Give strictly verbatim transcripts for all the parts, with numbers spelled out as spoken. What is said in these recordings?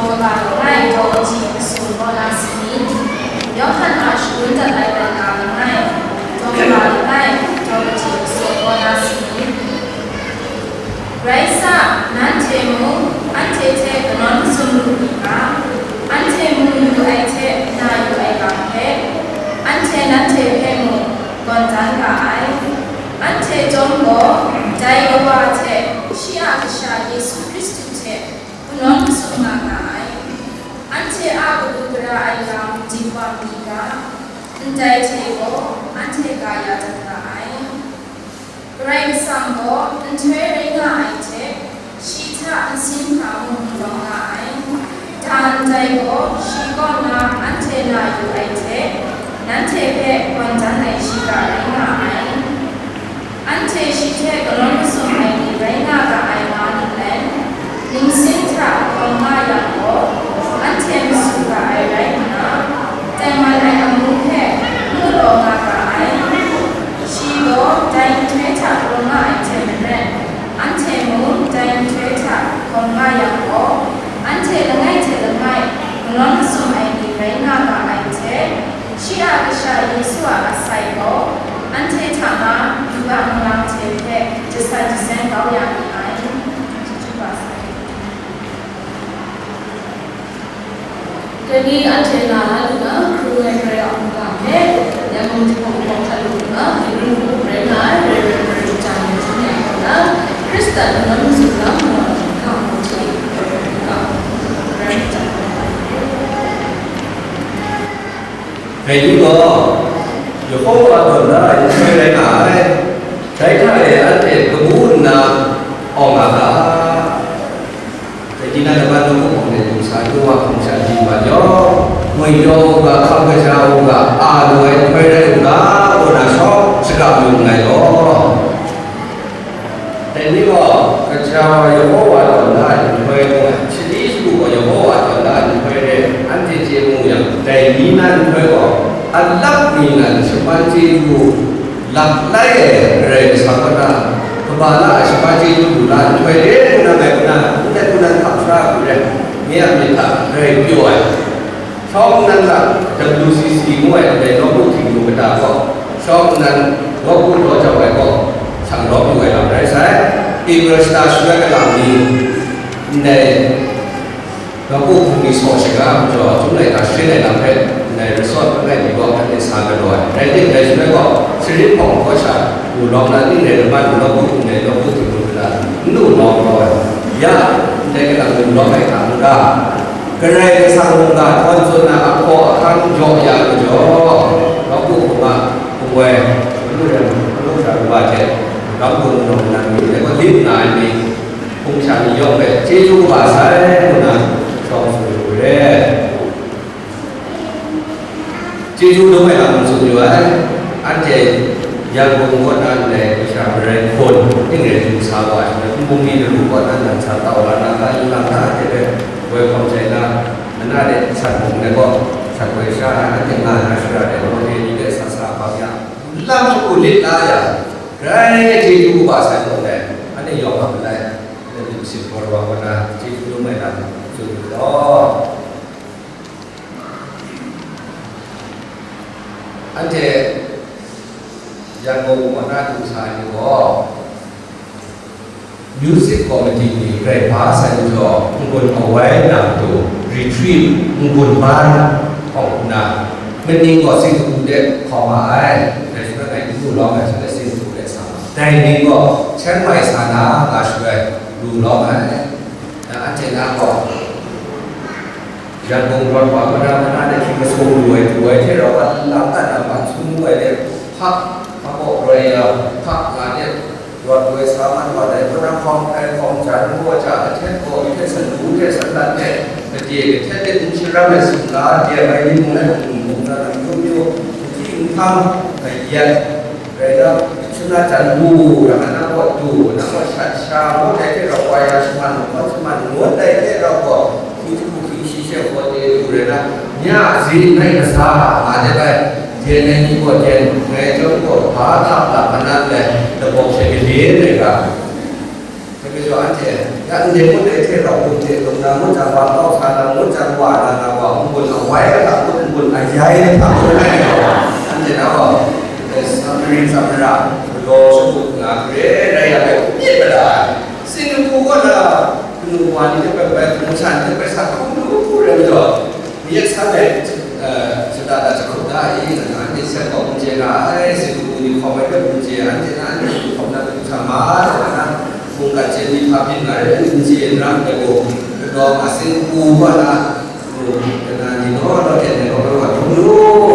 Daw ga langai, daw kaji masum gaw na sini? Yawhan a shangun dat ai laika langai, daw ga langai, daw kaji masum gaw na sini? Rai sa, nanhte mung anhte hte kanawn masum lu mi ga, anhte mu yu ai hte na yu ai ga hpe, anhte nanhte hpe mung gawn dan ga ai. Anhte chyawm gaw, dai Kawa hte shi a Kasha Yesu Hkristu hte kanawn masum nga nga ai. Anhte a kabu gara ai lam dinghpang mi ga, ndai hte gaw anhte ga ya dat ga ai. Karai Kasang gaw nhtoi rai nga ai hte, shi hta nsin hkra mung rawng nga ai. Dan ndai gaw shi kaw na anhte na yu ai hte, nanhte hpe gawn dan ai shiga rai nga ai. Anhte shi hte kanawn masum ai ni rai nga ga ai nga ninglen, ningsin hta hkawm nga yang gaw, anhte masu ga ai rai nna, tengman ai amu hpe mu law nga ga ai. Shi gaw dai nhtoi hta hkawm nga ai hte maren, anhte mung dai nhtoi hta hkawm nga yang gaw, anhte langai hte langai kanawn masum ai ni rai nga ga ai hte, shi a Kasha Yesu a asai gaw anhte hta na yubak nlang hte hpe jasan jasen kau ya mi ai. Chyeju kaba sai. Dai ni anhte na la lu na, hkrung ai Karai a mungga hpe, Yangon jahpawng hpawng hta lu nna, Hebrew mung rai nga ai, Reverend Mary Chang Yawjun ya kaw na, Hkristan kanawn mazum lam, Hkristu hte Reverend Mary Chang Yawjun. Dai ni gaw, Yehova tawn da ai nhtoi rai nga ai, dai hta e anhte kabu nna awng nga ga, dai ni na laban nawku hpawng de du sa, Yehova hpung sha di wa jaw, ngwipyaw u ga, hkam kaja u ga, a lu ai nhtoi rai u ga, ngu na shawng shagam yu nngai law. Dai ni gaw, kaja wa Yehova tawn da ai nhtoi ngu ai, shani shagu gaw Yehova tawn da ai nhtoi re, anhte chye mu yang, dai ni na nhtoi gaw, alap mi nan shaman chyeju lap lai ai Karai Kasang kaw na, kaba la ai shaman chyeju lu la ai nhtoi re ngu na ngai kaw na, n-, n-, n-, hkap sha ai hku re, nye a myit hta grai pyaw ai. Shawng nnan hta W C C ngu ai ndai nawku htingnu kata gaw, shawng nnan nawku daw jau ai gaw, shang lawm lu ai lam rai sai. April shata shaloi kalang ni, ndai nawku hpung ni saw shaga majaw, htum laika sharin ai lam hpe, ndai resort langai mi gaw, anhte sa galaw ai. Rai tim, dai shaloi gaw, sharin hpawng hkaw sha, lu lawm na, ning rai laman, nawku hpung ni, nawku htingnu kata, n lu lawm kau ai. Ya, ndai kalang lu lawm ai hta n-, ga, Karai Kasang mungga htawn tsun na ahkaw ahkang jaw ya majaw, nawku hpung a hpung woi, manu ram, manu hkra kawa hte, ram hpung nau nang ni, dai gaw lit nga ai ni, hpung sha ni yawng hpe chyeju kaba sai ngu na, shawng tsun yu re. Chyeju dum ai lam tsun yu ai, anhte Yangon kaw na ndai kasha marai hkawn, ning rai du sa wa ai, n-, bungli daru kaw na nan sa tau la na, ka yu lang na, anhte hpe welcome chye na, mana de san hpung de gaw, san woi sha na, anhte nga na shara de gaw, ni de sa sa bang ya, lam shagu lit la ya, grai chyeju kaba sai gaw dai, anhte yawng a malai, anhte myit masin gaw rawng kaw na, chyeju dum ai lam tsun yu law. Anhte Yangon kaw na du sa ai ni gaw, music committee ni grai ba sai majaw, n-gun awai nang du, retreat, n-gun ban hkawng nna, maning gaw Singkapu de hkawm ma ai, dai shaloi ngai n-gun lawm ai shaloi Singkapu de sa ma ai. Dai ning gaw Chiang Mai sa na nga shaloi lu lawm ai. Na anhte na gaw, Yangon rawt wa mana mana de hkying masum lu ai, du ai hte rau, a lam a na man sum lu ai de, hpak, hpak kaw roi ya, hpak nga de, rawt woi sa man wa dai, kaw na hkawng hkai hkawng jan gaw ja, ahtet gaw, myi hte sanlu hte sanlat hte, gade kahtet de n sharam ai sumla, de ai ni mung ai hkum mung na lam myu myu, ahti ahkang, kayat, Rai nna, shana jan du, rang nna kaw du, nang kaw shat sha, ngut ai hte rau wa ya shaman, ngut shaman, ngut ai hte rau gaw, hkying jahku hkying shi she hkaw de du rai nna, nya zin nai kasa nga de bai, jen ai ni gaw jen, ngai chyawm gaw, hpa hta hta manan ai, labawk she gade ai ga. Dai majaw anhte, Ya, ndai mung dai hte rau hkum hte lung na, ngut jang wa kau sa na, ngut jang wa na na wa, ngun awai hta ngut, ngun ayai hta ngut ai ni gaw, anhte na gaw, ndai Samari, Samara, galaw shakut nga hkre rai yang gaw, myit mada ai. Singkapu kaw na, kanu wa ni hte bai bai, hpung shan hte bai sa hkrum lu rai majaw, myit san ai, eh, shada da jahkup da i, nna anhte seng gaw n chye nga ai, Singkapu ni hkawm ai hpe n chye, anhte na anhte hkawm na hkrum sa ma, taw na, mungkan chye ni hpa byin nga ai, n chye n ram ai gaw, kadaw nga Singkapu wa na, kana ni naw naw ten ai gaw, wa hkrum lu,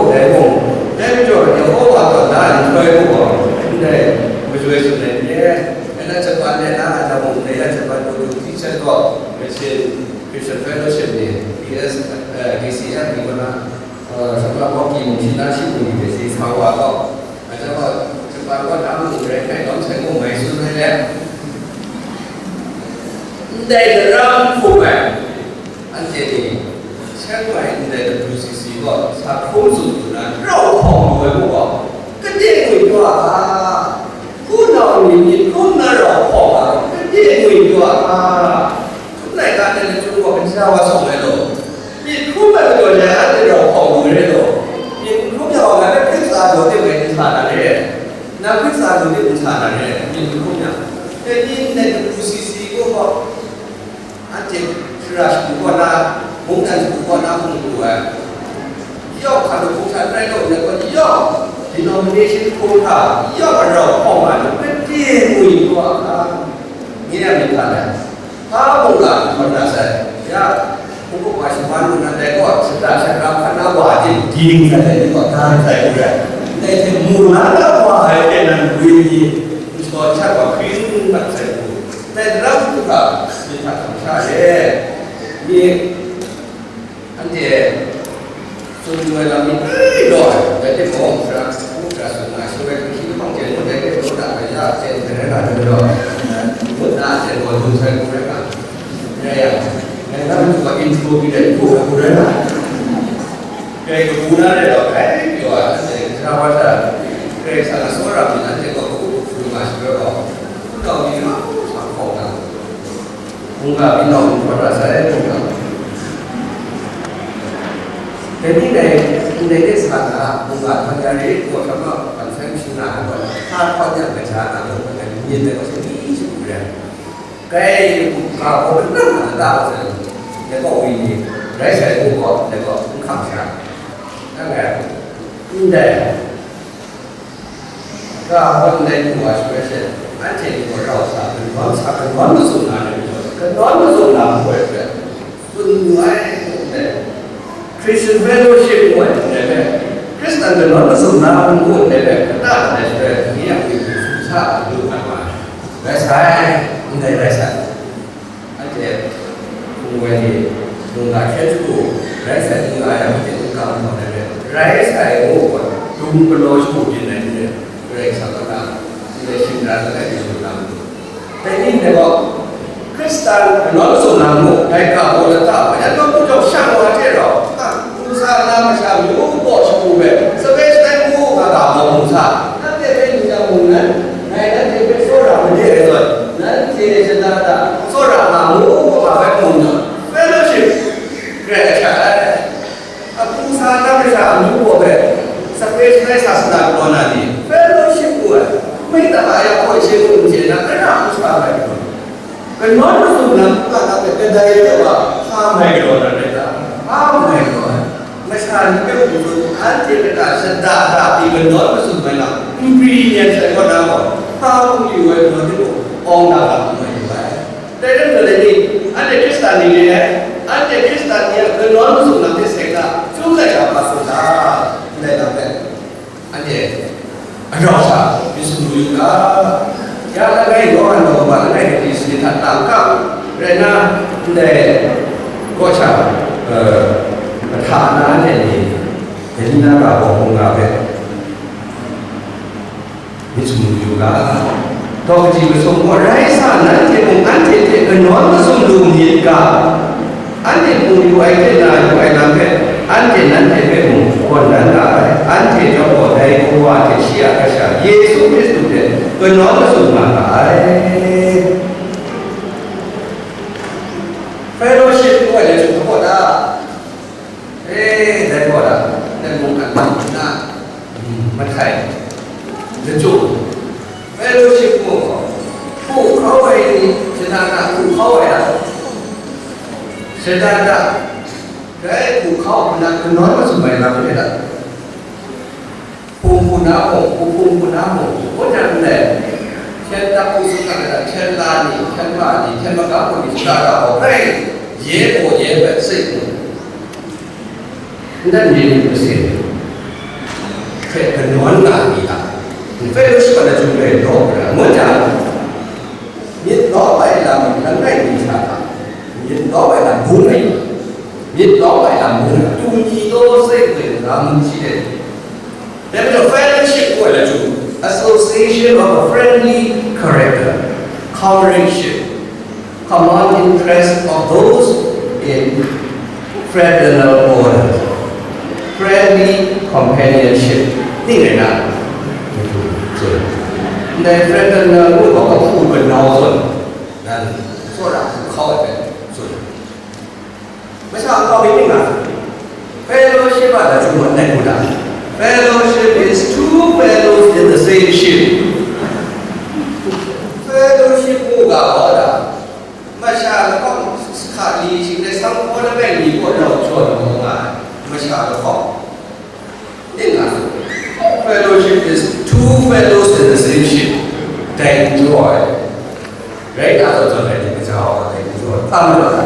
dai mung, dai majaw, Yehowa taw na nhtoi hku gaw, ndai majoi shanglai ni e, dai na Japan de na, a jang mung, dai na Japan mung, teacher gaw, Christian Fellowship ni, D S, eh, D C F ni kaw na, eh, Shawng Lam Hkawk Ki mung shi na shi mung ni hpe si sa wa gaw, a jang gaw, Japan kaw na mung rai hkai lawm sai mung mai tsun ai let, ndai daram hkum ai, anhte ni, Chiang Mai ndai W C C gaw sa hkrum tsun lu na, rau hkawng lu ai mung gaw, kade ngwi pyaw a, hpunau ni myit hkrum na rau hkawng a, kade ngwi pyaw a, hkrum laika ndai lachyum gaw kaja wa sawng ai law, myit hkrum ai majaw dai anhte rau hkawng lu re law, myit n hkrum yang wa, ngai hpe hkrit tsa daw de, ngai n sa na re, nang hkrit tsa daw de, n sa na re, myit n hkrum yang, dai ni ndai W C C gaw, anhte shara shagu kaw na, mungdan shagu kaw na hpung lu ai. Yawng hkanu hpung hta n rai law, ngai gaw yawng denomination hpung hta, yawng arau hkawng ai, made ngwi lu a hka, nye a myit hta lai. Hpa mungga n htawn na sai, ya, hpung hkrup wa shawan lu na dai gaw, shada shara hkan na wa a ting ding sai dai ni gaw, dan sai lu rai. Dai hte mu na na wa ai, kehnan gwi ni, nshawt shat wa hkring mat sai lu. Dai daram hku hta, myit hta hkam sha e, myit, anhte tsun lu ai lam myit grai law ai, dai timung, sara hku hkra tsun nga ai, shaloi hkrishi lahkawng chyen ngut ai hte, law da ai ya chyen hte rai nga ai majaw, ngut na a chyen gaw dum sai hku rai nga, rai yang, dai daram hku hta intro pyi ai hku hku rai nga, dai kabu na rai law, grai pyaw ai, anhte sara wa sha, Karai Kasang a tsawra myit anhte gaw kabu hku hkru nga shaloi gaw, hpunau ni mahkra hkawng na, mungga byin nau n hkawm ra sai, mungga. Dai ni dai, ndai de sa hta, mungga htawn ya re, gaw hkra ma, ban sai shana ai gaw, hpa htawn yang kaja na mung, dai ni myit dai gaw sai ni sha pru rai. Grai mungga gaw kanang na da gaw sai, dai gaw wi ni, rai sai, mung gaw, dai gaw n hkam sha. Dai, ndai. Ga hkan ndai hku wa shaloi she, anhte ni gaw rau sa, kanawn sa, kanawn mazum na ni majaw, kanawn mazum na hku ai hpe, tsun mu ai, ngu ndai, Christian Fellowship ngu ai ndai hpe, Hkristan kanawn mazum na ngu ndai hpe, kata ndai hpe, ni a myu hku sa lu mat wa ai, rai sai, ndai rai sai. Anhte hpung woi ni, mungga hkyen shagu, rai sai n nga yang, hte n kam hkawm ai hpe, rai sai ngu gaw, dung galaw shagu byin ai ni, Karai Kasang kaw na, ndai shingran langai mi lu na majaw. Dai ni ndai gaw, Hkristan kanawn mazum na ngu, dai ga baw lata wa, yan tawn hku jawng shang wa hte rau, hkungga na masha myu baw shagu hpe, sape shatai ngu ga ga baw hpung sa, nanhte hpe ning yang mung nan, ngai nanhte hpe tsawra made ai zawn, nanhte shada da tsawra nga mu, nga bai mung na, fellowship, grai ahkyak ai. Ahkungga na masha amyu baw hpe, sape shatai sasana galaw na ni, fellowship ngu ai, mui ta a ya hkoi she ngu n chye na, kara hkungga bai galaw. Kanawn mazum lam hpa na hpe kadai de wa hpa mai galaw na rai ta? Hpa mai galaw ai. Masha ni hpe hpung tsun, anhte kata shada da pyi kanawn mazum ai lam, nkri nya shai kaw na gaw, hpa hpung yu ai galaw timung, awng na ga hpung mai yu ai. Dai rai nna, dai ni, anhte Hkristan ni re ai, anhte Hkristan ni a kanawn mazum lam hte seng na, Chyum laika hpa tsun da, ndai lam hpe. Anhte, arau sa, myit sumru yu ga, ya langai, Yawhan gaw kaba langai kati sanit hta tangkang rai nna, ndai kaw sha, eh, mahta na anhte ni, Galila ga baw hpung ga hpe myit sumru yu ga, tau kaji masum gaw, rai sa, nanhte mung anhte hte kanawn mazum lu myit ga, anhte hpung yu ai hte na yu ai lam hpe, anhte nanhte hpe mung gawn dan ga ai, anhte chyawm gaw dai Kawa hte shi a Kasha, Yesu Hkristu hte kanawn mazum nga ga ai. Dai hta, dai hku hkau hku na kanawn masum ai lam rai ta? Hpung hku na mung, hpung hku na mung, ngu jang ndai, hpyen tak hku tsun na, hpyen la ni, hpyen ma ni, hpyen magam ni, shada ra hkawk rai, ye gaw ye hpe seng mu. Ndan ni ni masin hpe kanawn nga mi ta? Fellowship a lachyum rai daw ra, ngu jang, myit lawm ai lam langai mi hta hta, myit lawm ai lam bung ai, myit lawm ai lam bung ai, tu ni taw sai hpe nga mun shi de. Dai majaw, fellowship ngu ai lachyum, association of a friendly character, comradeship, common interest of those in fraternal order, friendly companionship, ning rai na? Ndai fraternal ngu gaw, kabu kanau zawn, nan, tsawra hku hkau ai hpe tsun. Masha nkau mi ning nga, fellowship a lachyum a ngai hku ta? Fellowship is two fellows in the same ship. Fellowship ngu ga gaw ta? Masha lahkawng hka li shing de sanghpaw langai mi kaw rau jawn gaw nga ai, masha lahkawng. Ning nga, fellowship is two fellows in the same ship. Dai n jaw ai. Rai nga zawn zawn ai ni, kaja wa dai n jaw ai. Hpa majaw na?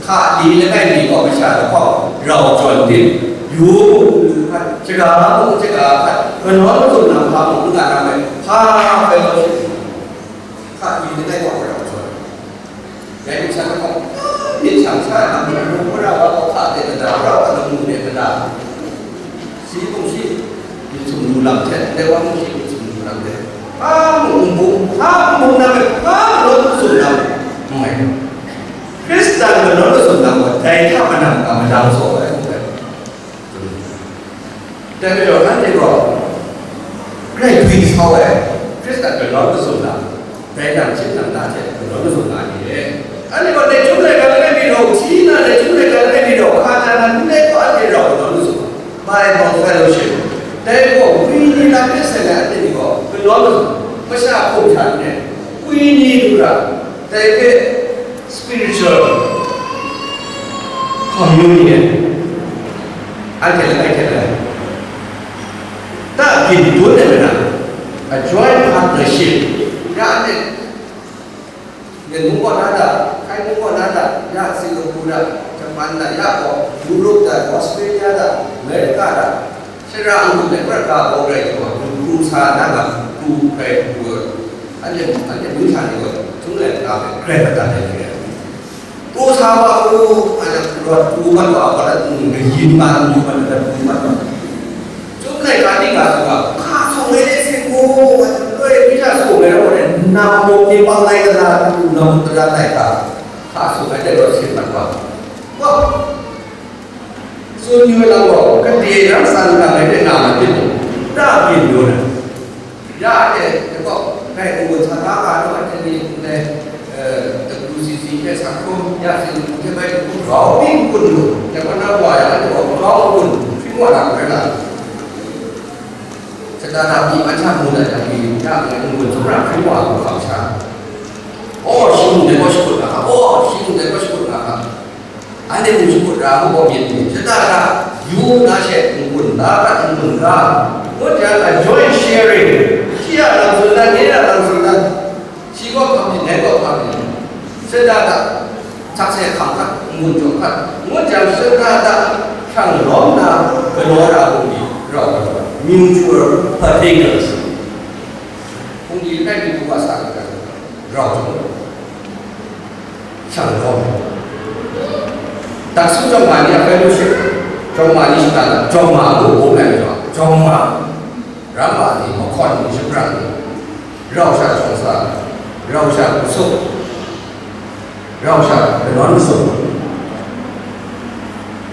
Hka li langai mi gaw masha lahkawng rau jawn tim, yu mung lu hkat, shaga mung shaga hkat, kanawn mazum lam hpa mung n nga na mai, hpa fellowship hka li langai gaw rau jawn. Dai myit sha lahkawng, myit shang sha na, mung mung mara wa hkawhkam de gada, rau wa lamu de gada, shi mung shi myit sumru lam hte, ndai wa mung shi myit sumru lam hte, hpa mung n bung, hpa n bung na me, hpa kanawn mazum lam n mai. Hkristan kanawn mazum lam gaw dai hta madang ga madang saw ai, ngu ai. Dai majaw, anhte gaw grai gwi sau ai, Hkristan kanawn mazum lam, dai nang chyip nang ta hte kanawn mazum nga ai ni e. Anhte gaw dai chyum laika langai mi rau, hti na dai chyum laika langai mi rau, hka na nan n rai gaw, anhte rau kanawn mazum, Bible fellowship, dai gaw wi ni lam hpe seng ai anhte ni gaw kanawn mazum, masha hkum hta n rai, wi ni du ra, dai hpe spiritual communion, anhte langai hte langai, ta byin dun ai mana, a joint partnership, ya anhte, Myen mung kaw na da, Hkai mung kaw na da, ya Singapore da, Japan da, ya gaw Europe da, Australia da, America da, shara ngu let prat ga gaw grai gaw, pru sa na ga, pru hkrai pru, anhte, anhte mung sha ni gaw, htung let ga hpe grai madat ai hte, pru sa wa pru, anhte rawt pru mat wa, wa dat, mm, kayin ma, yu mat, dat pru mat wa. Chyum laika ning ga su ga, hka sung ai de sin gaw, loi mi hta sung ai gaw, nam muk ni pang lai ga na, nam muk ga lai ga, hka sung ai de rawt sin mat wa. Wa, Tsun yu ai lam gaw, gade rang san rang ai hte na mat timung, ta byin yu na. Ya anhte, dai gaw, dai n-gun sa ta ga naw ai hte ni, ndai, eh, W C C hte sa hkrum, ya Singapore hte bai hkrum, grau byin n-gun lu, dai gaw na wa ya, anhte gaw grau n-gun hpring wa na rai na. Shada da pyi ban sha mu na jang pyi, ya ngai n-gun tsawra hpring wa lu hkam sha. Aw, shi mung dai gaw shakut nga hka, aw, shi mung dai gaw shakut nga hka. Anhte mung shakut ra mu gaw myit ni, shada da, yu na she n-gun, la prat n-gun ga, ngut jang a joint sharing, shi a lam tsun dan, nye a lam tsun dan, shi gaw hkam myit, ngai gaw hkam myit, shada da, sakse hkam hkat, n-gun jaw hkat, ngut jang shada da, hkrang lawm na, galaw ra bungli rau ai, mutual partakers, bungli rai mi hku wa sa ai, rau jawng. Shang lawm. Daksu jawng ma ni a fellowship, jawng ma ni shata na, jawng ma ngu bung ai majaw, jawng ma, ram ma ni, mahkawn ni, shapran ni, rau sha shawng sa, rau sha kau suk, rau sha kanawn masum.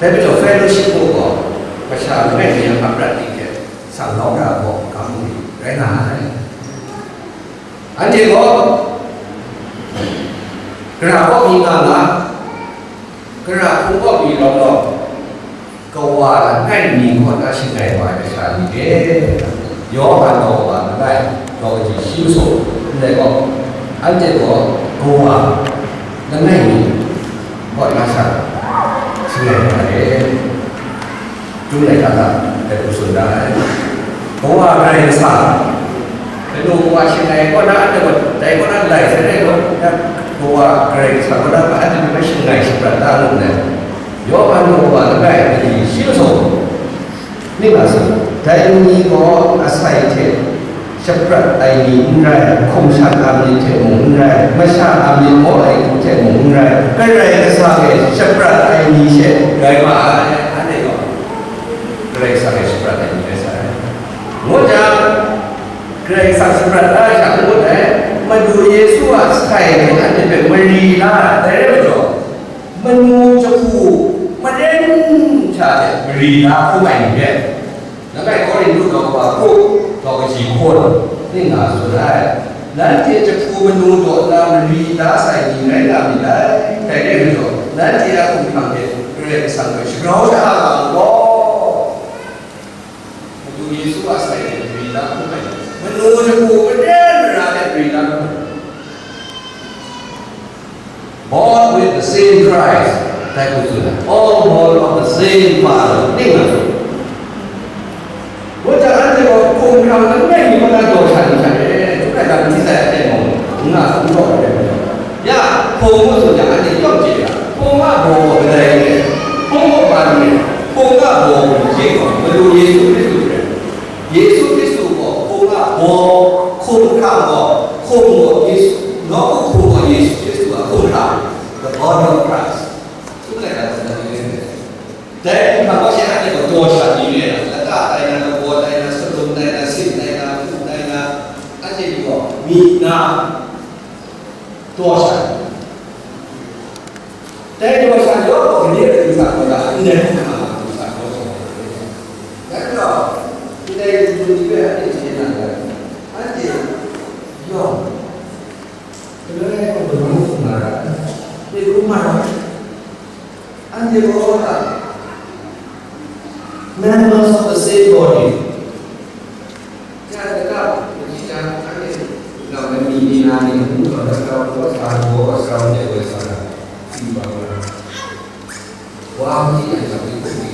Dai majaw fellowship mung gaw, masha langai mi a ap rat ni hte, shang lawm ra gaw, hkam ni rai nga ai. Anhte gaw, gara kaw mi nga nga, gara hpung kaw mi rawng rawng, kawa langai mi kaw na shangai wa ai masha ni e, Yawhan kaw wa langai, kaw kaji shi masum, ndai gaw, anhte gaw kawa langai mi kaw na sha, Shangai hta e, Chyum laika hta dai hku tsun da ai. Kawa Karai Kasang, kanu kawa shangai kaw na, anhte gaw dai kaw na lai sai rai law, ya, Kawa Karai Kasang kaw na, anhte hpe shangai shaprat da lu ndai. Yawhan kawa langai, mali shi masum, ning nga tsun, dai ni gaw asai hte shaprat ai ni n rai, hkum shan a myit hte mung n rai, masha a myit maw ai hku hte mung n rai, Karai Kasang e shaprat ai ni she rai nga ai, anhte gaw Karai Kasang e shaprat ai ni rai sa ai. Ngut jang, Karai Kasang shaprat da ai sha n ngut ai, Madu Yesu a sai hte anhte hpe mari la ai, dai rai majaw, manu jahku maren hta hte mari la hkrum ai ni hte, langai Korinhtu daw wa grup daw kaji hkun ning nga tsun ai. Nanhte jahku manu daw nna mari da sai ni rai nga myit dai, dai rai majaw, nanhte a hkumhkrang hte Karai Kasang hpe shagrau sha-a nga mu gaw, Madu Yesu a sai hte mari la hkrum ai, manu jahku maren mara hte mari la hkrum ai. Born with the same Christ, dai hku tsun ai. All born of the same Father, ning nga tsun. Ngut jang, anhte gaw hkum hkrang langai mi kaw na daw sha ni sha re, hkrum ai lam hti sai a teng gaw, n nga tsun gaw ai. Ya, hpung ngu tsun jang, anhte yawng chye ga, hpung a baw gaw kadai re, hpung gaw man re, hpung a baw gaw hpung gaw, Madu Yesu Hkristu re. Yesu Hkristu gaw hpung a baw, hkum hkrang gaw, hkum gaw Yesu, nawku hpung gaw Yesu Hkristu a hkum hkrang, the body of Christ. Hkrum ai lam hti sai. Dai hkum hkrang gaw shi anhte gaw daw sha ni re ai, lata tai na, lagaw tai na, salum tai na, sin tai na, hku tai na, anhte gaw myi na, daw sha ni. Dai daw sha yawng gaw, gade ai hkum hkrang gaw, ndai hkum hkrang a hkum hkrang daw sha ni. Dai majaw, ndai hkum hkrang ni hpe anhte chye na rai, anhte yawng, galoi ai hkum hkrang hkum hkrang na ra ai, myit hkrum nga ra ai. Anhte gaw, members of the same body. Ya, da, da, kaji jang, anhte, na, na, mi, mi, na, ni, ngu, na, na, na, wa, sa, wa, sa, wa, de, wa, sa, na, si, ba, wa, na. Wa, mi, na, na, ni, ni,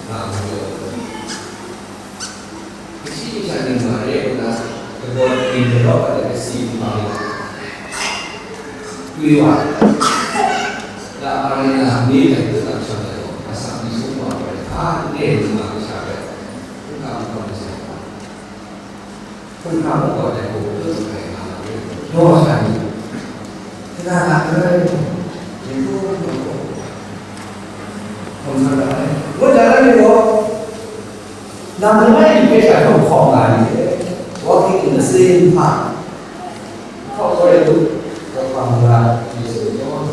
na, na, wa, na. Kashi kasha ning nga re nna, kabawt ning galaw ai hte kasi nhpang e twi wa ai. Ga ma rai na, mi hte hkrit tam sham ai gaw, asak mi sum wa ai, hpa n-, n-, e, ngu ma kasha hpe, n-, hkam hkam masai hpa, hkun hkam gaw dai hku hkrit ai nga na re, daw sha ni, hkrit na na re, yin hkru hkru hkru, hkam sa ra ai. Ngut jang, anhte gaw, Lam langai mi hpe sha hkawm hkawm nga ai ni hte, walking in the same path. Hkawm hkawm rai tu, hkawm hkawm nga, Yesu gaw.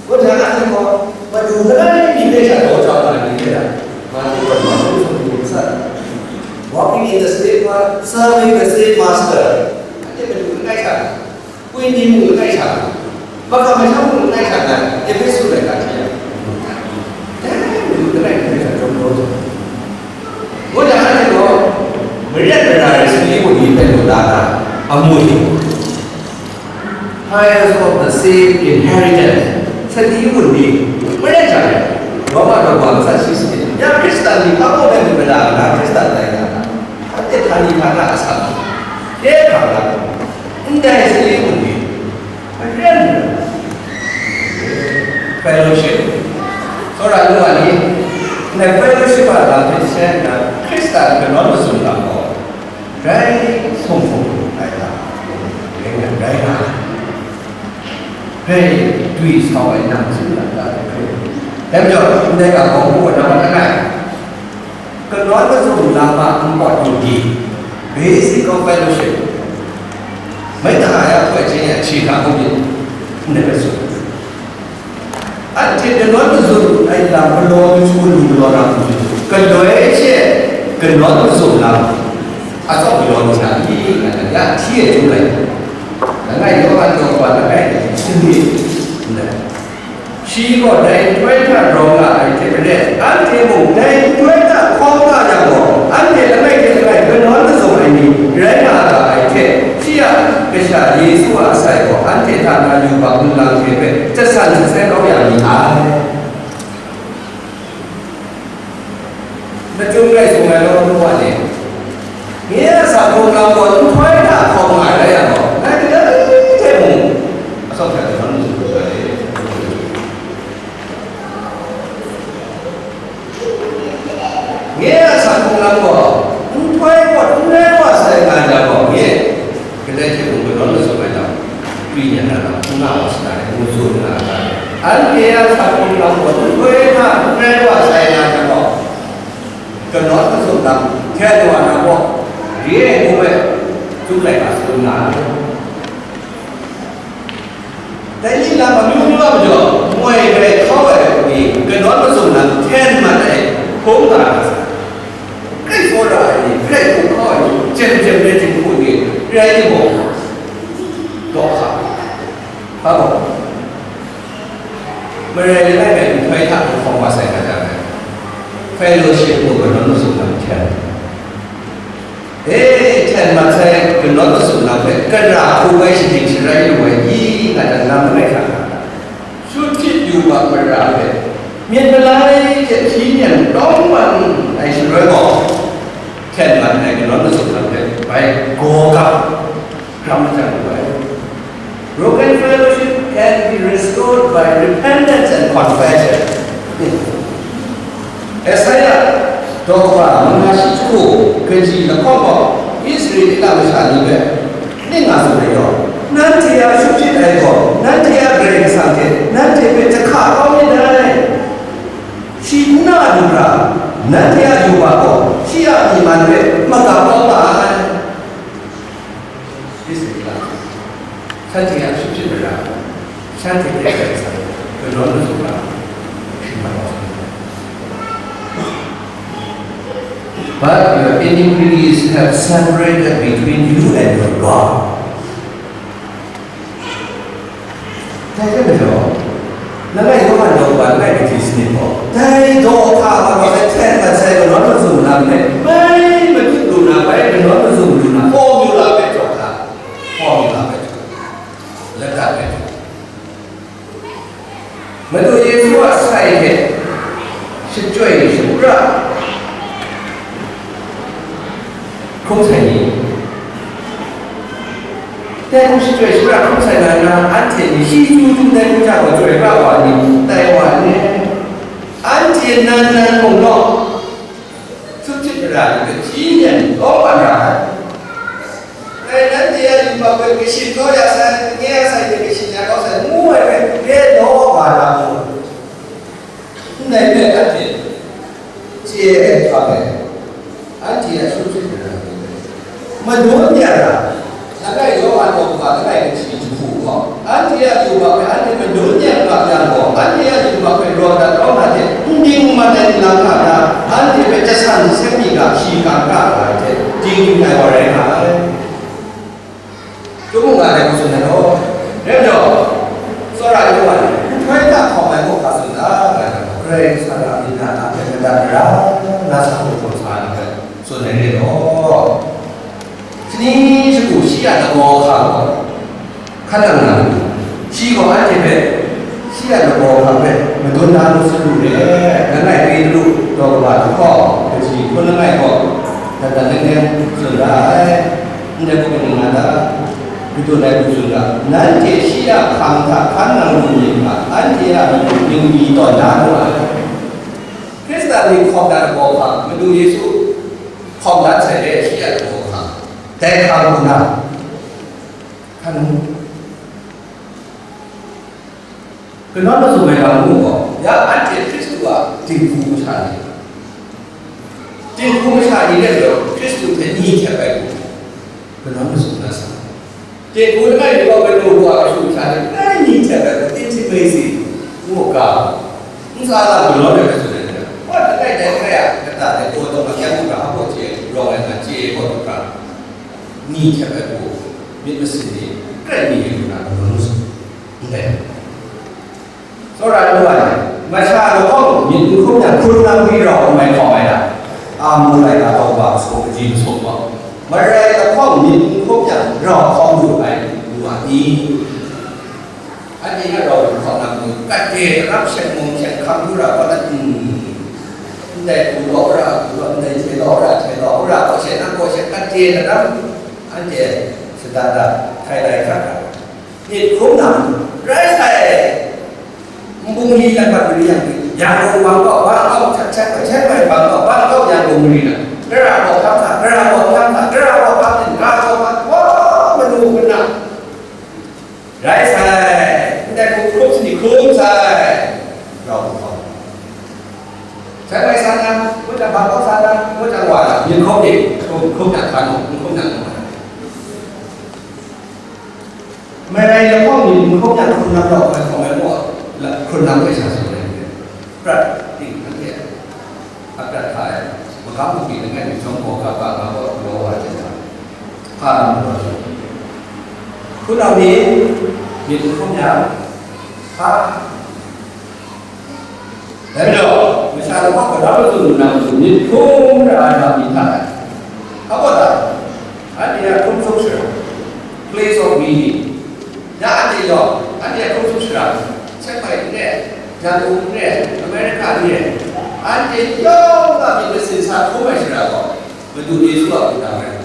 Ngut jang, anhte gaw, madu langai mi hpe sha daw jau nga ai ni hte, Matu kaw na, Matu kaw na, walking in the same path, serving the same master. Anhte madu langai sha. Kwi ni mung langai sha, mahkam mahkam mung langai sha na, Ehpesu laika hte ya, dai mung langai hte sha jawm kau jang, ngut jang, anhte gaw, maren mara ai sali wunli hpe lu la na, amu ni, heirs of the same inheritance, sali wunli, maren sha ai, Roma daw wa ntsa shi sanit, ya Hkristan ni hpa mung hpe myit mada ai na, Hkristan tai na, anhte htani htana asak, hkye hkrang na, ndai sali wunli, Maren, fellowship. Tsawra nu ai ni, ndai fellowship a lam hte seng nna, Hkristan kanawn mazum lam gaw, grai sung hpung ai lam, grai nga, grai nga ai. Grai dwi sau ai nang hte hkrit. Dai majaw, ndai ga gaw, ngu ai lam langai. Kanawn mazum lam a npawt yu di, basic of fellowship, mai hta ya hkoi hte ya hti hkra hkrum myit, ndai hpe tsun. Anhte kanawn mazum ai lam galaw machyu lu galaw na hku, galoi hte kanawn mazum lam atsawm galaw lu na ni, nga na ya hti e htum rai. Langai Yawhan daw wa langai hte sanit ndai. Shi gaw dai nhtoi hta grau nga ai hte maren, anhte mung dai nhtoi hta hkawm nga yang gaw, anhte langai hte langai kanawn mazum ai ni rai nga ga ai hte, shi a Kasha Yesu a sai gaw anhte hta na yubak nlang hte hpe jasan shatsai kau ya mi ai. Hkachyum rai sung ai law, nu wa ni, nye a sa hkrung lam gaw nhtoi hta hkawm nga ai rai yang gaw, ngai kadai hte mung atsawm hta kanawn mazum lu ga ai. Nye a sa hkrung lam gaw nhtoi gaw n rai wa sai nga jang gaw, nye kadai hte mung kanawn mazum ai lam, kri nya na lam, n nga wa sa ai, ngu tsun nga ai. Anhte a sa hkrung lam gaw nhtoi hta n rai wa sai nga jang gaw, kanawn mazum lam hten wa na gaw, re ai ngu ai, chyum laika tsun nga ai. Dai ni lam amyu myu a majaw, moi grai hkau ai ni, kanawn mazum lam hten mat ai, hkrum nga na sa, grai tsawra ai ni, grai hkum hkau ai ni, jem jem rai jinghku ni, rai timung, daw hka, hpa gaw, marai langai ngai nhtoi hta hkawm wa sai nga jang ai, fellowship mung kanawn mazum lam hten. E, hten mat sai kanawn mazum lam hpe, kara hku bai shaning sharai lu ai i, nga jang, lam langai hta, shut hpyit yu ga mara hpe, myit malai hte hpyi nem tawng man ai shaloi gaw, hten mat ai kanawn mazum lam hpe bai gaw gap hkram majan lu ai. Broken fellowship can be restored by repentance and confession. Esaia daw kaba manga shi jahku kaji lahkawng gaw, Israela masha ni hpe ning nga tsun ai gaw, nanhte a shut hpyit ai gaw, nanhte a Karai Kasang hte nanhte hpe jahka kau myit dai. Shi n na lu hkra, nanhte a yubak gaw shi a myi man hpe magap kau nga ai. Israela, shanhte a shut hpyit mara, shanhte hte Karai Kasang kanawn mazum ga, shi mat wa sai. But your iniquities have separated between you and your God. Dai hte majaw, langai Yawhan daw kaba langai kaji sanit gaw, dai daw hka hpa gaw, dai hten mat sai kanawn mazum lam hpe bai matut lu na, bai kanawn mazum lu na, formula hpe jaw hkra, formula hpe jaw, ladat hpe jaw, Madu Yesu a sai hte shachyoi shapra hkrum sai ni, dai hku shachyoi shapra hkrum sai na, na anhte ni shi chyu chyu dai hku hta gaw chyoi pra wa ni, tai wa ni, anhte nan nan mung gaw, shut hpyit mara ni hpe hpyi nem lawm wa ra ai. Dai nanhte a yubak hpe kasin kau ya sai, nye a sai hte kasin ya kau sai, ngu ai hpe, re law wa ra mu. Ndai hpe anhte chye ai hkam e, anhte a shut hpyit mara ni hpe madun ya ra, langai Yawhan daw kaba langai kaji jahku gaw, anhte a yubak hpe anhte madun ya ga yang gaw, anhte a yubak hpe raw dat kau na hte, n ding n mat ai nlang hta na, anhte hpe jasan seng mi ga shi ga ga ai hte, ding ding ai wa rai nga ai. Chyum mung nga ai hku tsun ai gaw, rai nme law, tsawra ai wa ni, nhtoi hta hkawm ai gaw hpa tsun ta, nga ai gaw, Karai Kasang a myit na lam hpe madat mara na sa hkrum hkawm sa ai lam hpe tsun ai re law. Shani shagu shi a lagaw hka gaw, hkan nang na, shi gaw anhte hpe shi a lagaw hka hpe madun na lu salu re, langai Petru daw kaba lahkawng kaji hpun langai gaw, dat dat neng neng tsun ra ai. Ndai hku nang nga ta? Petru dai hku tsun ga, nanhte shi a hkang hta hkan nang lu myit ga, anhte a matu ningli tawn da mu ai. Hkristan ni hkawm dat lagaw hka, Madu Yesu hkawm dat sai re, shi a lagaw hka, dai hkang hku na, hkan nang mu. Kanawn mazum ai lam ngu gaw, ya anhte Hkristu a dinghku masha ni, dinghku masha ni rai gaw, Hkristu hte ni hkyep ai hku, kanawn mazum na sa. Dinghku langai mi gaw, kanu wa kashu masha ni, grai ni hkyep ai hku, intimacy ngu ga, ntsa lam kanawn ai hpe tsun ai hte, wa langai dai hkrai a kata dai gaw taw makyang u ga, a baw chye, rawng ai hta chye gaw taw ga, ni hkyep ai hku, myit masin ni, grai ni lu na kanawn mazum. Ndai. Tsawra ai wa ni, masha lahkawng myit n hkrum yang, hkrun nang ni rau n mai hkawm ai na, a mu laika tau wa masum, kaji masum gaw, marai lahkawng myit n hkrum yang, rau hkawm lu ai wa ni? Anhte a rau lu hkawm nang mu, kat de, tarap sheng mung sheng hkam lu ra, wa dat n Ndai hku law ra, hku law, ndai hte law ra, hte law ra, kaw she, nang kaw she, kate na ram, anhte shada da, htai lai hkra hkra. Myit hkrum na, rai sai, nbung li na pat mari yang, yang rung bang kaw, bang kaw, chat chat, chat chat, bang kaw, bang kaw, yang rung mari na, gara kaw, hkam sa, gara kaw, hkam sa, gara kaw, hkam sa, gara kaw, hkam sa, wa, manu mana. Rai sai, ndai hku hkrup sini hkrum sai, rau hkrum. Sai mai san na, ngut na bang kaw san na, ngut na wa na, yin hkrup ni, hkrup, hkrup na hkan, hkrup na hkrup na. Mai rai na hkawng ni, hkrup na hkrup na rau, mai hkawng mai muk, la, hkrup na mai sa su rai. Prat, ting, hkan ya. Aprat hta e, magam bungli langai mi chyawm gaw ga ga nga gaw galaw wa ai hte, hpa lam galaw ai. Hpunau ni myit n hkrum yang, hpa. Dai majaw, masha lahkawng gadam mazum nna matu myit hkrum ra ai lam ni hta e. Hpa baw ta? Anhte a hkrum tsup shara, place of meeting. Ya anhte yawng, anhte a hkrum tsup shara, Chiang Mai n re, Yangon n re, America n re, anhte yawng a myit masin sa hkrum ai shara gaw, Madu Yesu a hpunau rai.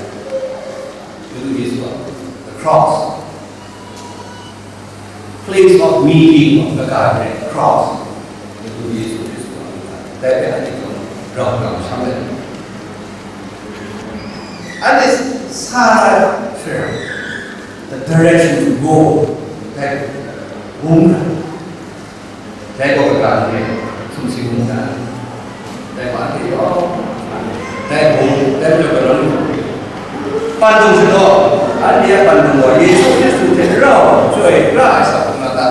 Madu Yesu a, the cross. Place of meeting of the Godhead, cross. Madu Yesu Hkristu a hpunau rai. Dai hpe anhte yawng rau rau sham ai. Anhte sa ai shara, the direction to go, dai mung na, dai gaw kaga n re, sumsing mung na, dai wa hte yawng, dai mung, dai majaw galaw lu, pandung shadaw, anhte a pandung gaw Yesu Hkristu hte rau chyoi pra ai sa hkrum nga ta,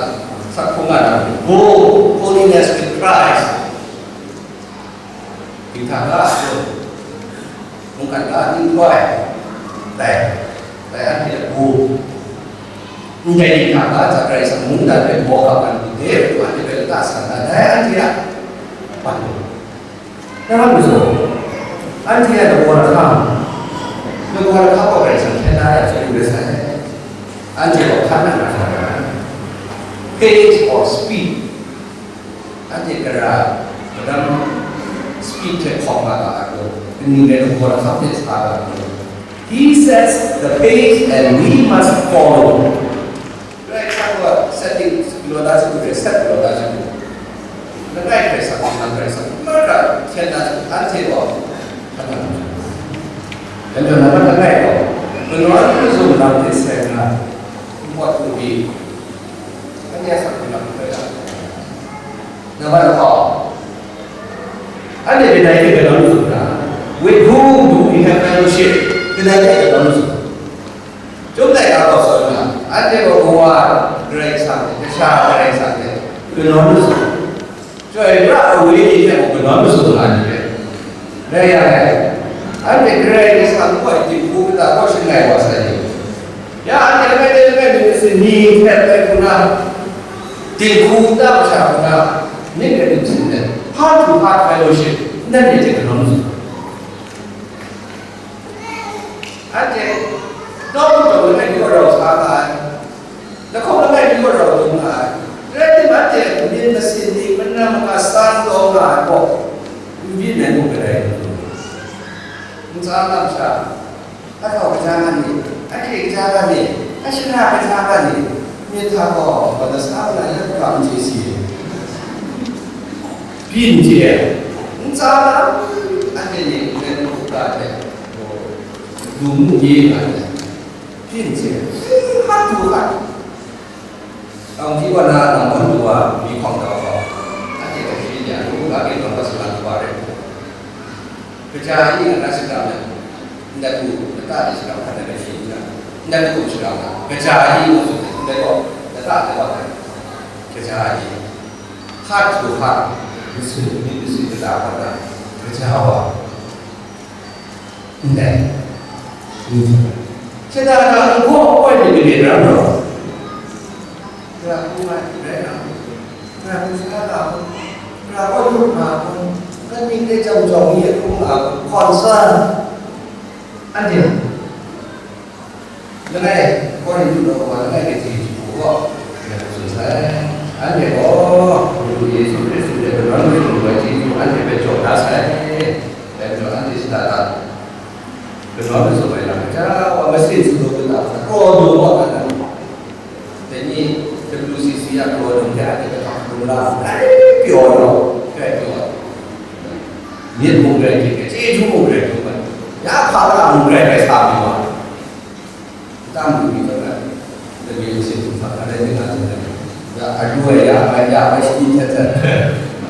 sa hkrum nga ta, go, holiness with Christ. Dinghta ga a jaw, mungkan ga a ning koi, dai, dai anhte a bu. Ndai dinghta ga a hta Karai Kasang mungdan hpe maw ga man lu de, anhte hpe lata san na, dai anhte a ban lu. Dai wa lu saw, anhte a lagaw lahkam, lagaw lahkam gaw Karai Kasang hkyen da ya, chyeju rai sai. Anhte gaw hkan nang na sa ai. Page or speed. Anhte gara, gadam speed hte hkawm nga ga ai gaw, kaning rai lagaw lahkam hte sa ga ai gaw, he sets the pace and we must follow. Karai Kasang gaw setting galaw da ai hte, set galaw da ai hte, langai Karai Kasang, nang Karai Kasang, mara hkyen da ai hte, anhte gaw hkan nang na. Dai majaw, nambat langai gaw, kanawn mazum lam hte seng na, npawt npi, anhte a sa hkrum lam hpe ga. Nambat lahkawng, anhte kadai hte kanawn mazum ra? With whom do we have fellowship? Kadai hte kanawn mazum? Chyum laika gaw tsun nga, anhte gaw Kawa Karai Kasang hte, Kasha Karai Kasang hte kanawn mazum. Chyoi pra ai wenyi hte mung kanawn mazum nga ai ni hpe, rai yang e, anhte Karai Kasang kaw dinghku kata kaw shangai wa sai ni? Ya, anhte langai mi langai mi myit masin ni hte rai hkrum na, dinghku kata masha hkrum na, myit rai myit masin hte heart to heart fellowship, ndai ni hte kanawn mazum. Anhte nawku jawng langai mi gaw rau sa nga ai, lahkawng langai mi gaw rau dum nga ai, rai timung, anhte myit masin ni, manam manga san taw nga ai gaw, n byin ai mung kadai n dum. Ntsa lam sha, ahkau kaja nga ni, ahkye kaja nga ni, ashara kaja nga ni, myit hta gaw, gaw lasa kaw na, ya hkra n chye si. Byin chye ai, ntsa lam, anhte ni n rai n hkrup ga ai hte, gaw, Lu mu ye nga ai, hpyin hte, hkat du hkat. Kawng ji wa na, nang gawn du wa, mi hpawng tau gaw, anhte gaw shi ya, lu ga byin gaw, ga salang du wa rai. Kaja ai ni nga na shakram ai, ndai hku lata ni shakram hkan ai rai shi n ga, ndai hku shakram na, kaja ai ni ngu tsun ai, ndai gaw lata ai wa hkan, kaja ai ni, heart to heart, masun myit masun lata hkan na, kaja wa. Ndai. Shada na n gaw koi myit made ram gaw, gara hkrum ai rai nna, gara hkrum sha nga hkrum, gara gaw yup nga hkrum, kaning dai jang jawng ni hkrum nga hkrum, concern. Anhte, langai, Korintu daw wa langai de hte hku gaw, gara hkrum tsun sai. Anhte gaw, Madu Yesu Hkristu hte kanawn mazum ai chyeju anhte hpe jaw da sai. Dai majaw, anhte shada da, kanawn mazum ai lam, gaja wa masin sumlum kata, kraw daw wa kata. Dai ni, W C C a kraw daw hte anhte hpe hkap hkrum la, grai pyaw law, grai pyaw. Myit mung grai hkrit ai, chyeju mung grai hkrum ai, ya hpa la mung grai grai sa mi wa. Tam lu mi taw na, da mi lu sin htum hta na rai nga tsun ai. Ya, a lu ai, ya, ai, ya, ai, shi htet htet.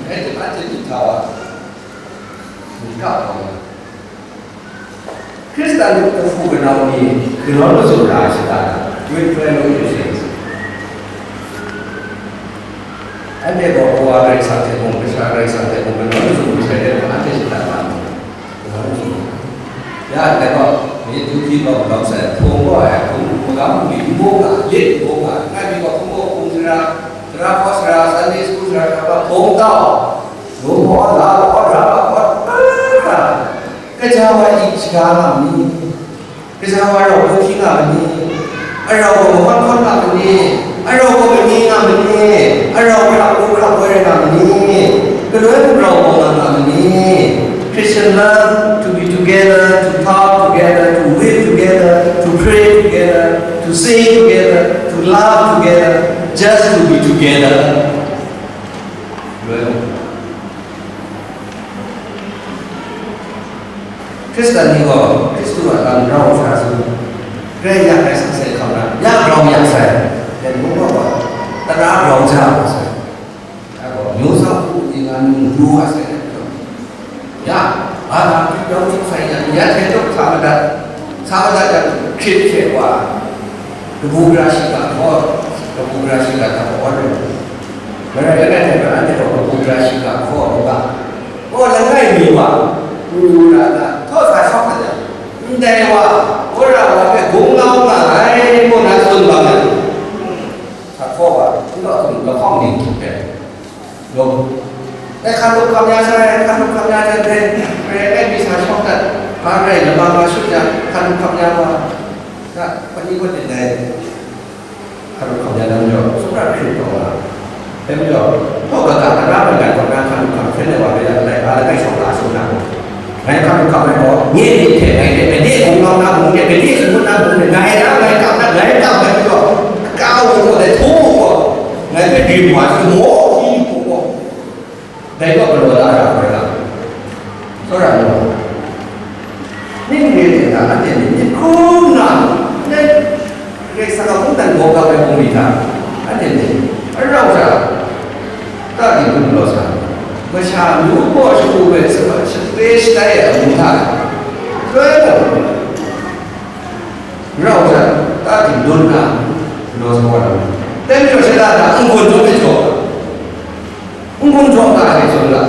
Ai, te, a, te, hta wa. Hkap wa. Hkristan kahpu kanau ni, kanawn mazum ra ai shada, with fellow Christians. Anhte gaw kawa Karai Kasang hte mung, kasha Karai Kasang hte mung, kanawn mazum masai de mung, anhte shada da mu. Kanawn mazum. Ya, dai gaw, myit du hpyi gaw, malawng sai, hpung gaw, ai, hpung, magam bungli n bung nga, lit n bung nga, ngai mi gaw hpung gaw hpung sara, tara hkaw sara, Sunday school sara, hkra hpung tau, lung hkaw, la hkaw, ra hkaw, a hkra, gaja wa i shaga nga ma ni? Gaja wa rau hkawhkyi nga ma ni? Arau gaw mahkawn hkawn nga ma ni? Arau gaw mani nga ma ni? Arau hkrak lu hkrak woi rai nga ma ni? Galoi mung rau gaw nga nga ma ni? Christian love, to be together, to talk together, to weep together, to pray together, to sing together, to laugh together, just to be together. Galoi mung. Hkristan ni gaw Hkristu a lam rau sha su, grai yak ai sakse hkam na, ya grau yak sai, yen mung gaw, tara grau ja wa sai, ya gaw, myu sa hku ni nga nung du wa sai, ya, a lam hkrit grau hkrit sai yang, ya hte tup sa madat, sa madat yang, hkrit hte wa, Kabu gara shiga hkaw, kabu gara shiga hta kawan rai. Marai langai hte maren anhte gaw kabu gara shiga hkaw u ga. Gaw langai mi wa, ngu ra ga, htaw sa shawk ai, ndai wa, wora wa hpe gung lau nga ai, ngu na tsun bang ai. Sa hkaw wa, n gaw hkum lahkawng ning hte. Lawm. E, hkan hkam ya sai, hkan hkam ya sai, dai, dai, dai, mi sa shawng dat, hpa rai, lama ma shut ya, hkan hkam ya wa. Ga, pani gaw dai, hkan hkam ya na majaw, sumra hkrit taw nga. Dai majaw, hpaw ga ga, tara mungdan kaw na hkan hkam hkyen ai wa rai ya, dai, ga langai shawng la shut na. Ngai hkan hkam ai gaw, nye myit hte ngai hte, pade gumlau na mung de, pade shangun na mung de, ngai ra, ngai kam na, ngai kam ai majaw, ka u gaw, dai htu u gaw, ngai hpe rim wa, shi maw, shi hku gaw, dai gaw galaw la ra ai lam, tsawra law, ning re de na, anhte myit myit hkrum na, ndai Karai Kasang a mungdan gaw kap ai bungli hta, anhte myit, arau hta, ta di gun law sa, masha amyu gaw shagu hpe sape shatai ai amu hta, loi gaw, rau hta, ta di dun na, law sa wa na, dai majaw shada hta n-gun jaw hpe jaw, n-gun jaw ga ai hte jaw la,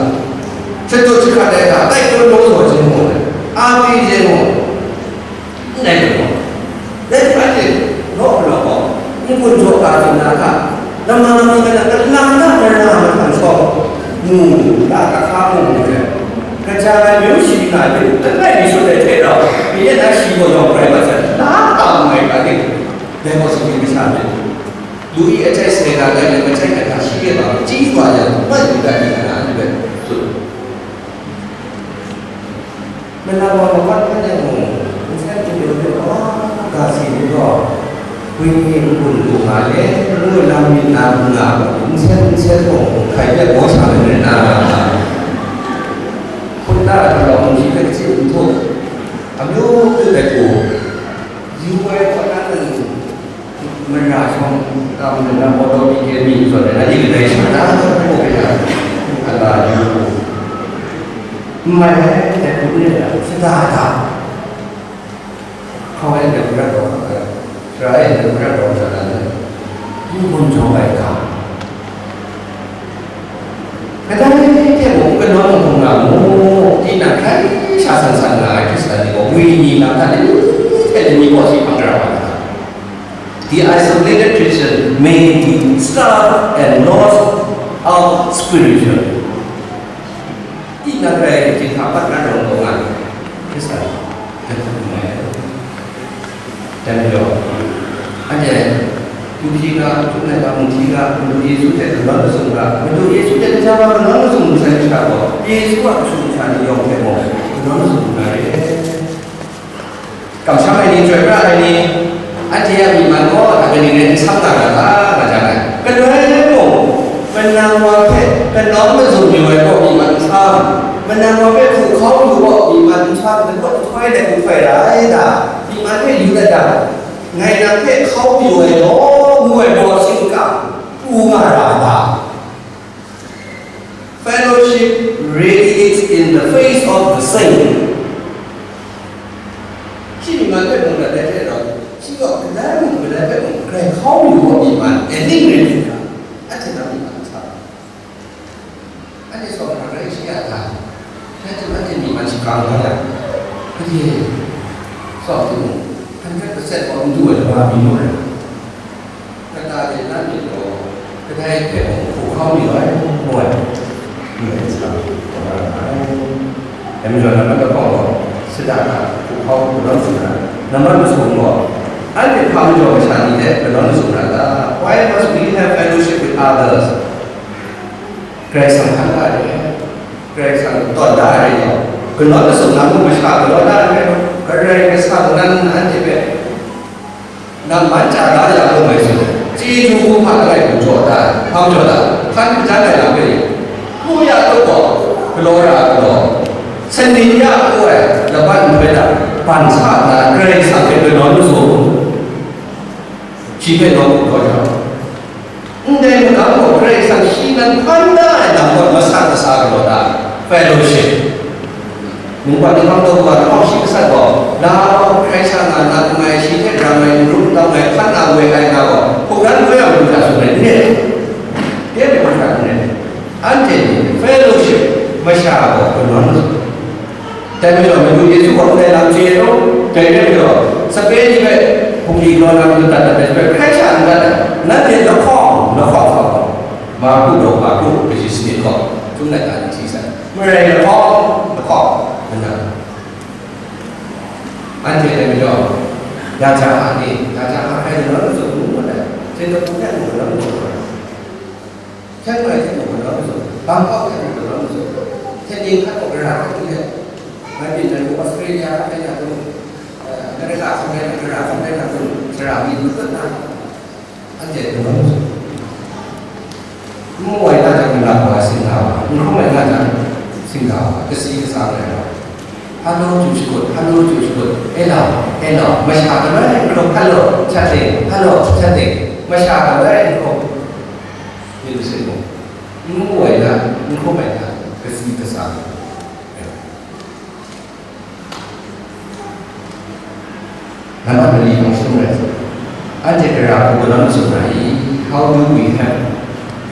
shadut jahkrat ai hta, tai kun law sa wa jin mung, a pyi jin mung, Ndai gaw, dai hpa hte, naw galaw gaw, n-gun jaw ga tsun na hta, lama lama hta, kalang na mara mahtang shawng, mu, la kahka mu mu hte, kaja ai myu shi nga ai hpe, langai mi shut ai hte rau, mi e na shi gaw yawng rai mat sai, la kata mu ai hkra ting, dai gaw Sumsing Kasha myit. Lu i achai sarai ga ai myit, machai ai hta shi e ga, chyi wa yang, mat yu dat ni hkra na, anhte hpe tsun. Malang wa mapat hkan yang mung, nsen hpung de hpe, wa, ga si ni gaw, wenyi n-gun lu nga le, ngu lam myit na n nga, nsen nsen mung, hkai byak gaw sha ai rai na, hpunta ai hpalawng mung shi hpe kachyi n htuk, amyu myu dai hku, yu ai hkaw na nang, Mara shawng, tam nna, Auto B K mi zawn ai, na ni kadai shang na, hkra hkra hkra, ala yu. N mai ai, dai hku n rai ai, shada da. Hkawng e dai hku rat rawng ai, Sara e dai hku rat rawng ai, yu bun jaw ai ga. Kadai hte mung kanawn hkrum nga mu, tinang hkrai sha san san nga ai Hkristan ni gaw, wenyi lam hta lani hte lani gaw si hpang ra wa na. The isolated Christian may be starved and lost of spiritual. Tinang rai tinghta pat na rawng gaw nga ai Hkristan. Dai majaw, anhte Madu hti ga, Chyum Laika Mung hti ga, Madu Yesu hte kanawn mazum ga, Madu Yesu hte kaja wa kanawn mazum masai masha gaw, Yesu a kashu kasha ni yawng hte mung kanawn mazum nga re. Kamsham ai ni, chyoi pra ai ni, anhte a myi man gaw hta kaning rai n sam nga ra ta, nga jang ai. Galoi mung, manang wa hpe kanawn mazum yu ai gaw myi man n sam, manang wa hpe hpu hkau yu gaw myi man n sam, lagut nhtoi let nhtoi ra ai ta, myi man hpe yu dat da, ngai nang hpe hkau yu ai law, ngu ai gaw shingkang pru nga ra ai ta. Fellowship radiates in the face of the saint. Shi myi man hpe mung dat ai hte rau, shi gaw kadai mung kadai hpe mung grai hkau yu gaw myi man, aning rai hte hkra, anhte na myi man sa, anhte tsawm hkra rai shi a ta? Dai hte mung anhte myi man shagang nga yang, gade tsawm hte mung, hundred percent gaw n du ai lama mi nu rai. Kata de na myit gaw, kadai hpe mung hpu hkau ni ai, ngu ai. Ngu ai sa, dai majaw, nambat lahkawng gaw, Satan a hpu hkau kanawn mazum na, nambat masum gaw, anhte hpa majaw masha ni hte kanawn mazum na ta? Why must we have fellowship with others? Karai Kasang hkan da ai, Karai Kasang tawn da ai gaw, kanawn mazum na mung masha galaw da ai, Karai Kasang nan anhte hpe Nang man chya da ya, ngu mai sung, chyeju hku hpa langai hku jaw da, hpang jaw da, hkan hkan ai lam hpe, hku ya tup gaw, galaw ra ai galaw, sanin ya ngu ai laban nhtoi hta, ban sa nna Karai Kasang hpe kanawn mazum, shi hpe nawku kau jang, ndai magam gaw Karai Kasang shi nan hpan da ai lam gaw masak kasa galaw da, fellowship. Mungkan ni hpang taw wa lahkawng shi masat gaw, la, hkrai sha nga na, ngu ai, shi hte rang ai, n rup n tau ai, hkan na woi ai nga gaw, hkungran woi ai mung hta tsun ai n rit? Dai hpe hkungran n rit? Anhte ni fellowship masha gaw kanawn mazum. Dai majaw, Madu Yesu gaw ndai lam chye ai law, dai rai majaw, sape ni hpe bungli galaw na matu dat dat ai, hkrai sha n dat ai, nanhte lahkawng, lahkawng hkawng, Marku daw, Marku kaji sanit gaw, Chyum Laika ni hti sai. Marai lahkawng, lahkawng, nna. Anhte dai majaw, ya ja a ni, ya ja a hkai kanawn mazum ngu mat ai, Singapore hte mung kanawn mazum ai, Chiang Mai hte mung kanawn mazum, Bangkok hte mung kanawn mazum, hten ning hkan gaw gara hkan hte, ngai byin ai mung Australia hte na dung, eh, America hkan rai na, gara hkan rai na dung, sara myit matut na, Anhte n mu, n mu ai na jang, n lap wa, singga wa, n hkrum ai na jang, singga wa, kasi kasa ai wa. Hello, chyu shakut, hello, chyu shakut, hello, hello, masha galoi n hkrum, hello, chatting, hello, chatting, masha galoi n hkrum. Myit masin mung, n mu ai na, n hkrum ai na, kasi kasa ai wa. Nambat mali hpang sum rai. Anhte gara hku kanawn mazum na i? How do we have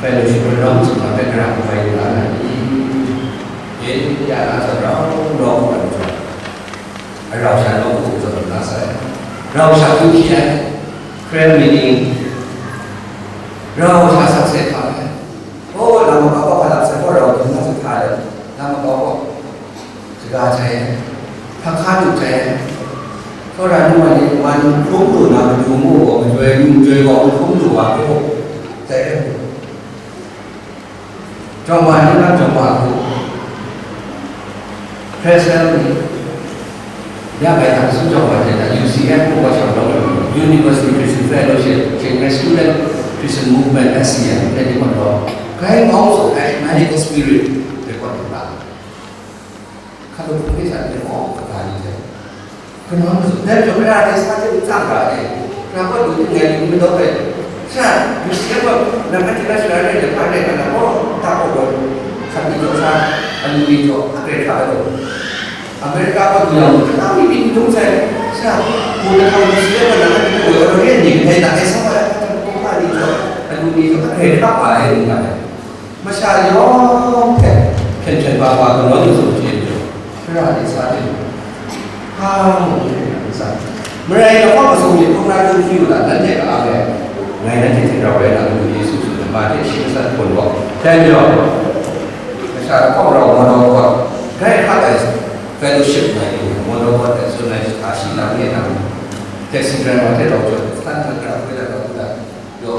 fellowship? Kanawn mazum na hpe gara hku bai lu la na i? Yen ya na zawn rau rau hku rai majaw, rau sha nawku zawn lu la sai. Rau sha hku hkyi ai. Prayer meeting. Rau sha sakse hkam ai. O, lam makau gaw hpa lam sai gaw rau hkyin na sa hta let, lam makau gaw shaga jai ai, hpa hka lu jai ai, tsawra nu ai ni man hkrum lu na matu mu gaw, majoi, majoi gaw hkrum lu wa hpe mung jai ai. Jawng wa ni na jawng wa hku, Hkrai sara ni, ya bai hta sung jawng wa hte na, U C F mung gaw shang lawm ai, University Christian Fellowship, Chiang Mai Student Christian Movement, S C M, hte ni gaw, Gai Ngawng Tsaw Ecumenical Spirit, hte gaw, hkra hkra hpe sha ni gaw, hkra ni hte, Kanawn mazum, dai majaw, gara hte sa hte n tsang ga ai, gara gaw lu ting ai, lu n madawk ai. Sha, U C F gaw, nang hkan hte na shara rai let, hpa rai nga na gaw, ta gaw gaw, hkam ni jaw sa, alu ni jaw, a grai hkra ai gaw. America gaw du yang, hkam ni byin dung sai, sha, hku na hkam U C F gaw, nang hkan hte na gaw, gaw rai ni, grai na ai sa wa ai, hkam ni jaw, alu ni jaw, a grai hkra wa ai, nga ai. Masha yawng hpe hpyen hpyen hpa hpa kanawn mazum chye ai majaw, shara ni sa hte mung, hpa mung hpyen hpyen n san. Marai lahkawng masum myit hkungran hkungran hkyu la, nanhte ka-ang e, ngai nanhte hte rau rai na Madu Yesu tsun ai, ma hte shi masat hpun gaw, dai majaw, masha lahkawng rau Moldova, grai hkrat ai fellowship ngai lu, Moldova hte tsun ai, shi hta shi lang e nang, taxi driver hte rau jaw, san hkran hkra hkoi dat rau u dat. Yo,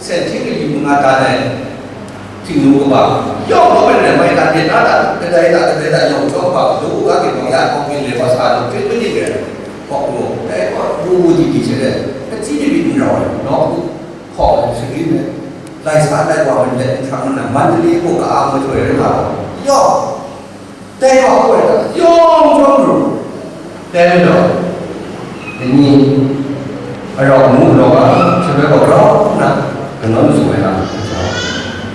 sen hting kayu manga dan ai htingnu kaba, yawng hkawm ai rai mai dan, myit na dan, kadai dan, kadai dan, yawng chyawm kaba, madu u ga ginwang ya hkawng byin le wa sa lu hkrit manit rai, hkawk lu, dai gaw, wu wu di di she let, hkachyi di rit n rau ai, nawku hkawk ai, shagrin ai, lai sa lai wa man let, nhprang nna, Mandalay mung ka-ang mahtoi rai nga ai, yawng, dai wa hkawk ai hta, yawng chyawm lu, dai majaw, dai ni, arau ngu law ga, shaloi gaw grau nna, kanawn su ai lam,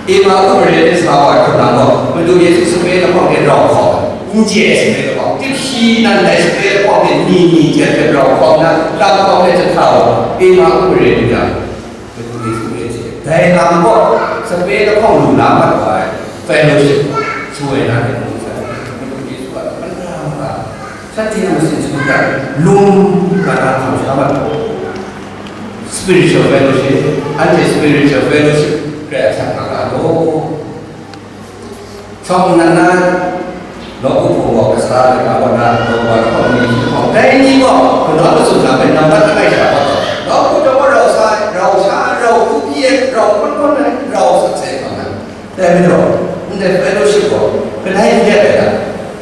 Ema upare hte sa wa ai hkrum nang gaw, Madu Yesu sape lahkawng hte rau hkawm, n chye ai sape lahkawng, tip shi nan dai sape lahkawng hte ni ni jep jep rau hkawm na, lam hkawm hte jahta wa, Ema upare ni ga, Madu Yesu e chye. Dai lam gaw, sape lahkawng lu la mat wa ai, fellowship, su ai na hte mung sai, Madu Yesu a, mana ma, shanhte a masin shangun hta, lung, na na hkam sha mat wa. Spiritual fellowship, anhte spiritual fellowship, Karai Kasang hta ga law. Shawng nnan na, nawku hpung gaw kasa ai ga kaw na, nawku wa lahkawng ni shi lahkawng, dai ni gaw, kanawn mazum na hpe nambat langai sha gaw, nawku daw rau sa ai, rau sha ai, rau hku pyi ai, rau hkawn hkawn ai, rau sakse ai hkawm na. Dai majaw, ndai fellowship gaw, kadai n dep ai ta?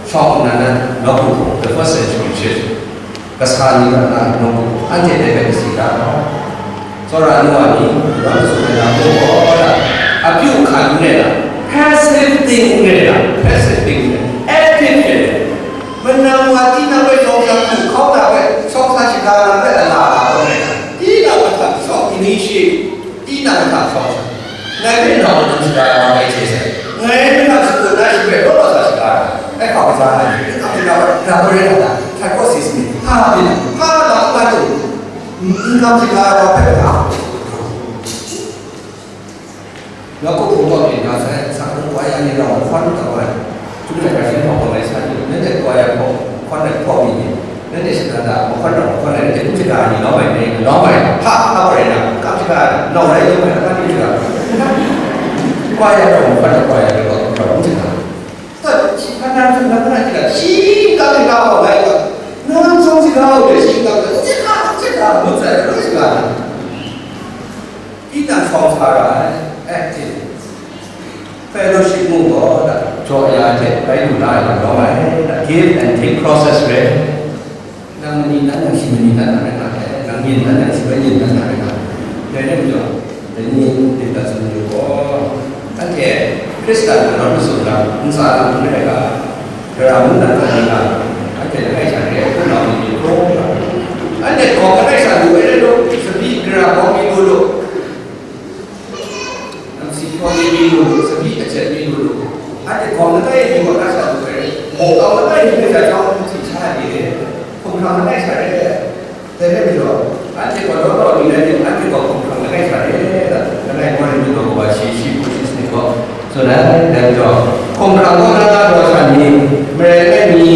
Shawng nnan na, nawku hpung, the first century church. Kasa ni hta na nawku, anhte dai hpe kasi da ai. Tsawra nu wa ni, Yawhan masum ai lam mung gaw la, akyu hkan n rai na, passive thing n rai na, passive thing n rai, active hte rai. Manang wa tinang hpe shawng sa hku hkau na hpe, shawng sa shaga na hpe ala la kau rai na, tinang mahtang shawng initiate, tinang mahtang shawng sa. Ngai hpe nau mahtang shaga na wa ngai hte sai. Ngai mahtang shakut na shi hpe law law sa shaga na. Ai hkau kasa na ni, n hkau shaga wa, na hpe rai na ta, psychosis ni, hpa byin na, hpa na n nga lu, n hkau shaga wa hpe na. Nawku hpung gaw byin nga sai, sa hpung kwaya ni rau hkawn kau ai. Chyum ai hkra shi hpawk kau ai san ni, nanhte kwaya hpawk hkawn ai hpawk mi ni, nanhte shada da, mahkawn rau mahkawn ai, nanhte n shaga ai ni lawm ai ni, lawm ai, hpa, hpa gaw rai na, kam shaga ai, nau rai lawm ai, hpa ni shaga ai. Kwaya rau mahkawn ai kwaya ni gaw, rau n shaga ai. Tat, shi hpa nan hpun nan hpun nan hpun nan, shi kam shaga ai wa rai gaw, nang shawng shaga ai, shi kam shaga, n shaga, n shaga, ngut sai, n shaga ai. Tinang shawng sa ra ai, active. Fellowship mung gaw, da, jaw ya hte bai lu na ai lam lawm ai, da, give and take process re. Nang mani nan, nang shi mani nan na rai nga ai, nang yin nan, nang shi bai yin nan na rai nga ai. Dai rai majaw, dai ni, dai dat tsun yu gaw, anhte Hkristan kanawn mazum lam, ntsa lam n rai ga, Gara mung na hkra ni nga, anhte langai sha re ai hpunau ni myit hkrum nga, anhte hkawm langai sha lu ai rai law, tsabyi gara bawng mi lu lu, namsi hkaw ni mi lu lu, tsabyi ajet mi lu lu, anhte hkawm langai ni gaw na sha lu ai rai, mung kau langai ni hpe sha chyawm hti sha ai ni re, hkumhkrang langai sha re ai. Dai hpe majaw, anhte gaw law law ni rai tim, anhte gaw hkumhkrang langai sha re, da, langai gaw rai myit gaw, kawa shi, shi hku shi sanit gaw tsun ai. Dai majaw, hkumhkrang kaw na rau sha ni, marai langai mi,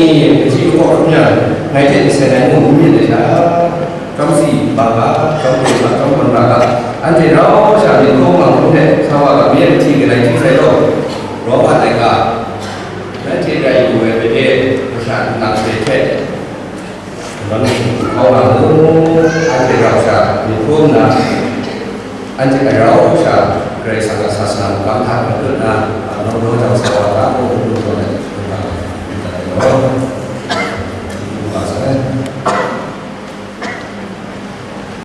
kaji kaw hkrum yang, ngai hte n seng ai mung n myit ai sha, chyawm si ba ga, chyawm hpung ga, chyawm hpun ga ga, anhte rau sha myit hkrum mang hkrum hte, sa wa ga mi ai mahti galai hti sai law, Roma laika, nanhte rai lu ai made, masha nlang hte hte, Nang hkau nga mu, anhte rau sha, myit hkrum nna, anhte a rau sha, Karai Kasang a sasana mungkan hta matut nna, a, nawng daw jang sa wa ga, mung hkrum tawn ai, hkrum nga ai, hkrum nga ai.